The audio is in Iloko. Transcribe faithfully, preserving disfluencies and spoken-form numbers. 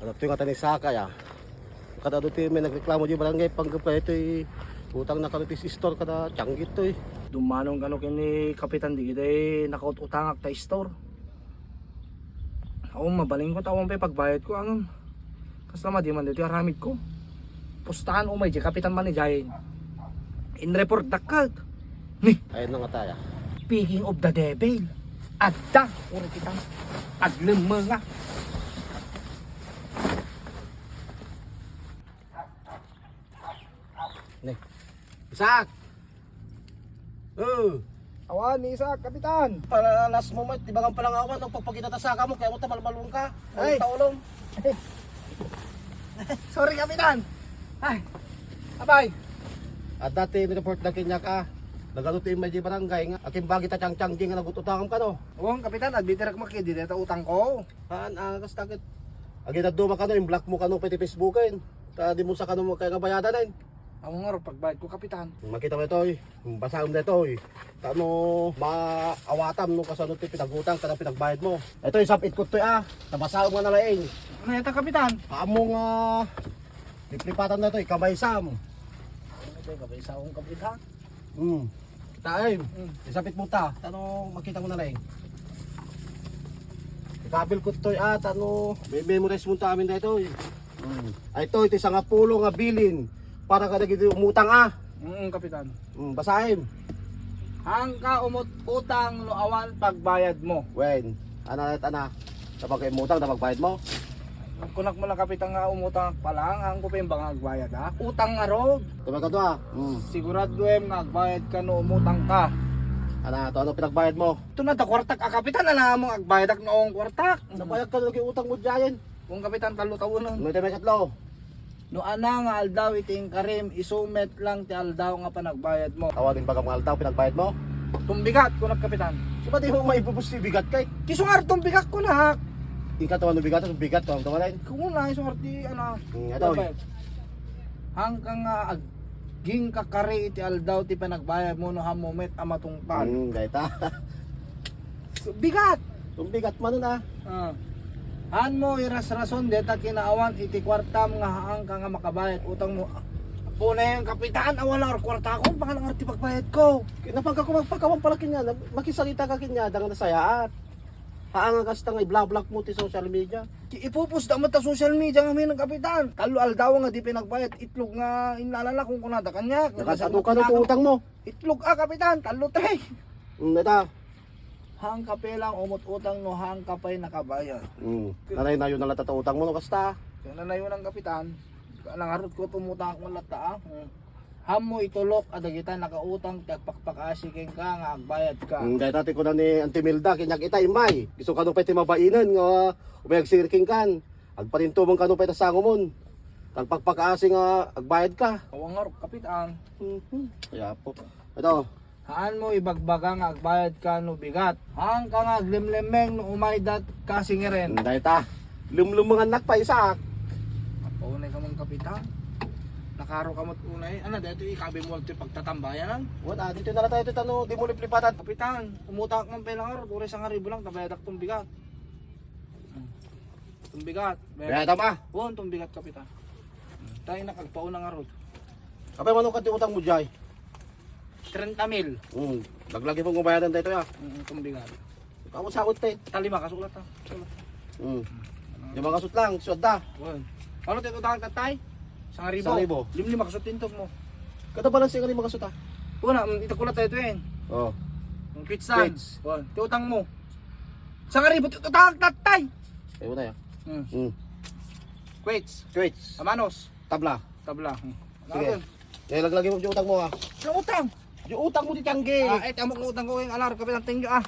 Ano to nga tanisaka ya? Kada do ti may nagreklamo di barangay panggap kayo ito'y utang na kano ti store kada tiyanggi to'y. Dumanon kano kini kapitan di kita nakaut-utangak ta store. Awan mabaling ko, tawan pa'y pagbayad ko, angem. Kasla madi man dito'y aramid ko. Pustahan umay, di kapitan man idiay. In-report dakkel. Ni, ayun na nga tayo. Speaking of the devil, adda, uri kita, aglemmenga. Ni, Isaac! Oh! Awan, ni Isaac, kapitan! Palalas mo, Mike. Di ba nga palangawan, no? Pagpakita ta sa kamo, kaya mo ta malmalong ka. Ay! Taulong. Sorry, kapitan! Ay! Abay! At dati, ni-report na kinyak, ah. Nagano ti may di barangay nga. Akin bagi ta tiyang-tiyanggi nga nagututangam ka, no? Oo, kapitan, adbiterak makidi, deta utang ko. Haan, ah, kas takit. Agin aduma ka, no? In-block mo ka, no? Pwede Facebookin. Ta di mo sa kano mo kaya nga bayadan, eh. Ang nga ro, pagbayad ko, kapitan. Makita mo ito, eh. Basaam na ito, eh. Tano maawatam no kasano ti pinagutang kada pinagbayad mo. Ito, isapit ko to, ah. Tabasaam nga nalaing. Ano yata, kapitan? Amo nga liplipatan na to, eh. Kabaysam. Ano ito, kabaysam, kapitan? Hmm. Taim. Hmm. Isapit mo ta. Tano makita mo nalaing. Ikabil ko to, ah. Tano, may memorize mo ta amin na ito, eh. Mm. Ay, ito, iti sangapulo nga bilin para kadagiti umutang, ah. Mm, kapitan. Mm, basaem. Haanka umut-utang no awan pagbayad mo. Wen, ana, ana, kapag umutang, na pagbayad mo? Kunak mo na, kapitan, nga umutang pala, ang ko pa yung banga agbayad, ha? Utang nga rod. Tumay ka to, ah. Mm. Siguraduem nga agbayad ka no umutang ka. Ana, to, ano pinagbayad mo? Ito na, da kwartak, ah, kapitan, ala mo, agbayadak no ang kwartak. Nabayad ka no, utang mo diyan. Kung kapitan, talo tawonon. No, iti may katlo. No ana nga aldaw iti inkarim, isu met lang ti aldaw nga panagbayad mo. Awan imbagam nga aldaw pinagbayad mo? Tumbigat, kunak kapitan. Di ba di mo maibubus ti bigat kay? Ti sungar tumbigat kunak. Ikaw tawa no bigat, tumbigat, tawa tawa lain. Kung una, isungar ti, ano, hmm, ito, tumbigat. Hangka nga aging kakari iti aldaw ti panagbayad mo no hammo met a matungpal. Hmm, dayta. So, bigat! Kung bigat man na. Ah. Haan mo irasrason deta kinaawan iti kuartam nga haanka nga makabayad utang mo. Apo na yung kapitan, awan lang kwarta ko, baka lang ti pagbayad ko. Napagka ko magpakawan pala kanya, makisarita ka kanya, dang nasayaat. Haan nga kasta nga i-block mo ti social media. Ti ipupus da mo ta social media nga minang kapitan. Talo aldaw nga di pinagbayad, itlog nga inlalala kung kunada kanya. Nakasado ka na ti utang mo. Itlog, ah, kapitan, talo, tre. Mm, ita. Haan ka pay lang umut-utang no haan ka pay nakabayad. Mm. Nanay-nayo na lang ta utang mo, no, kasta. Kaya nanayo ng kapitan, nangarot ko tumutang mo lata, ah. Mm. Hammo itulok a dagita nakautang ti agpakpakasi kenka nga agbayad ka. Mm, dayta ti kuna ni Auntie Milda, kinyak ita, imay. Isu kano pay ti mabainen nga umay agsirking kan. Agparintumong kano pay ta sangomon. Agpakpakasi nga agbayad ka. Awan nga, kapitan. Mhm. Kaya po. Ito. Haan mo ibagbaga nga agbayad ka no bigat. Haan ka nga aglemlemmeng no umaydat ka singiren. Dayta. Lumlumangannak pa, Isak. Paunay ka man, kapitan. Nakaro ka mat unay. Ano, dito ikabi mo ti pagtatambayan? Wala, dito na lang tayo, tano, di mo liplipatan. Kapitan, umutak man pala nga, puro isang ribu lang, tabayadak tong bigat. Tumbigat. Kaya tama. Won, tumbigat, kapitan. Tayo na, kagpauna nga rod. Apay, mano ka ti utang mo, Jay? Trenta mil. Hmm. Laglagi pong ubayadan tayo, ya. Mm, tumbigat. Kamu sa utte. Talima, kasulat, ha? Sulat. Hmm. Di makasut lang, suwat da. Won. Ano ti utang, tatay? Sangaribo. Sangaribo. Limlima, kasut tintog mo. Kada balanse nga lima kasut, ha? Una, mm, ito kulat tayo ito, eh. Oh. Ang quits lang. Quits. Won. Ti utang mo. Sangaribo, ti utang, tatay. Ay, wala, ya. Hmm. Hmm. Quits. Quits. Amanos. Tabla. Tabla. Hmm. Sige. Ano yun? Kaya laglagi mo yung utang mo, ha? Yung utang. Yung utang mo, di tiyanggi. Ah, eh, tamo ko utang ko, yung alar, kapitan, tingga, ah.